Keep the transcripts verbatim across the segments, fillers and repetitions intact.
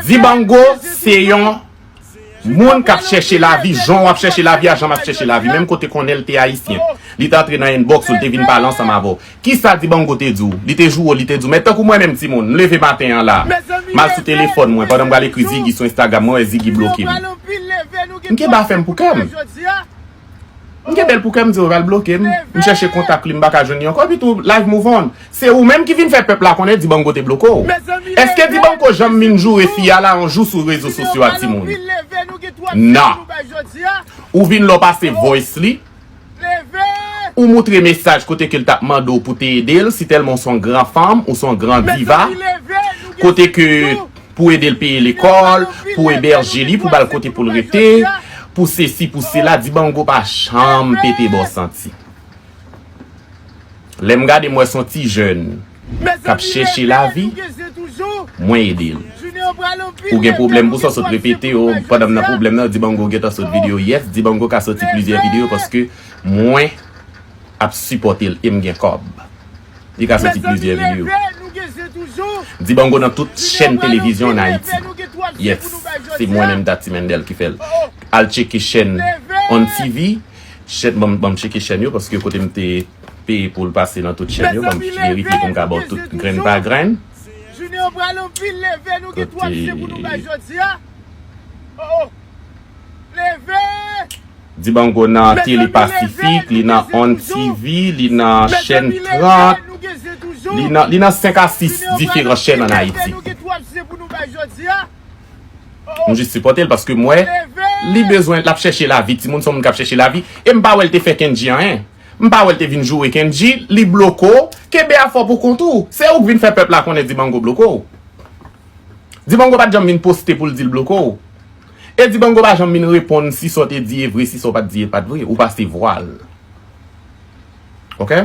Dibango se yon moun k ap chèche lavi, jan w ap chèche lavi a, jan m ap chèche lavi. Menm kote konnen l te ayisyen. Li te antre nan inbox ou, li te vin pale ansanm avè w. Kisa Dibango te di w? Li te joure w, li te di w, men tankou mwen menm timoun, m leve maten an la, m al sou telefòn mwen, pandan m pral ekri Ziggy sou Instagram, mwen wè Ziggy bloke m. M kenbe afè m pou kè m. M kenbe l pou kè m, m di yo pral bloke m. M chèche kontak li, m pa ka jwenn li ankò. Epi tou, life move on. Se ou menm ki vin fè pèp la konnen Dibango te bloke w. Èske Dibango janm vin joure fi a la yon jou sou rezo sosyo a, timoun? Non. Ou vin la w pase voice li. Ou moutre mesaj kote ke l t ap mande w pou te ede l, si tèlman w se yon gran fanm, ou se yon gran diva. Kote ke pou ede l peye lekòl, pou ebèje li, pou ba l kote pou l rete, pou sesi, pou sela, Dibango pa janm pete ba w santi. Lè m gade m wè se yon ti jèn k ap chèche lavi, mwen ede l. Ou gen pwoblèm pou sa, w sot repete yo, pandan m nan pwoblèm nan, Dibango gentan sot videyo. Yes, Dibango ka soti plizyè videyo paske mwen ap sipòte l e m gen kòb. Li ka soti plizyè videyo. Dibango nan tout chèn televizyon ann Ayiti. Yes, se mwen menm Tati Mendel ki fè l. Al tcheke chèn On TV. Chèn, ban m, ban m tcheke chèn yo, paske kote m te peye pou l pase nan tout chèn yo, ban m verifye pou m ka ba w tout grenn pa grenn. Kote Dibango nan Tele Pasifik, li nan On TV, li nan chèn trant, li nan, li nan senk a sis diferan chèn ann Ayiti. M jis sipòte l paske m wè li bezwen, l ap chèche lavi, timoun se yon moun k ap chèche lavi, e m pa wè l te fè Kendji anyen. M pa wè l te vin joure Kendji, li bloke w, kenbe afè w pou kont ou. Se ou k vin fè pèp la konnen Dibango bloke w. Dibango pa t janm vin poste pou l di l bloke w. E Dibango pa janm vin reponn si sa w te di e vre, si sa w pa t di e pa t vre. Ou pase vwal. Oke?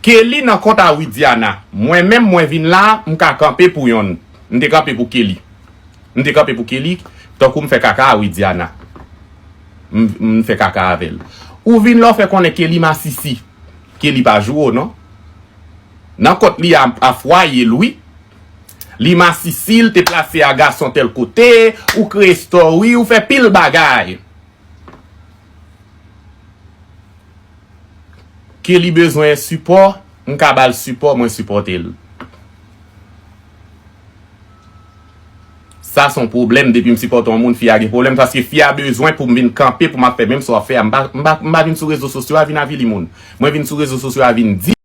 Kelly nan kont a Widiana. Mwen menm, mwen vin la, m ka kanpe pou yonn. M te kanpe pou Kelly. M te kanpe pou Kelly, tankou m fè kaka a Widiana. M, m fè kaka avè l. Ou vin la w fè konnen Kelly masisi. Kelly pa joure w non. Nan kont li a, a fwaye l wi. Li masisi, l te plase a gason tèl kote, ou kreye story, ou fè pil bagay. Kelly bezwen sipò, m ka ba l sipò, mwen sipòte l. Sa se yon pwoblèm, depi m sipòte yon moun, fi a gen pwoblèm, paske fi a bezwen pou m vin kanpe, pou m ap fè menm sa w ap fè a. M pa, m pa, m pa vin sou rezo sosyo a vin avili moun. Mwen vin sou rezo sosyo a vin di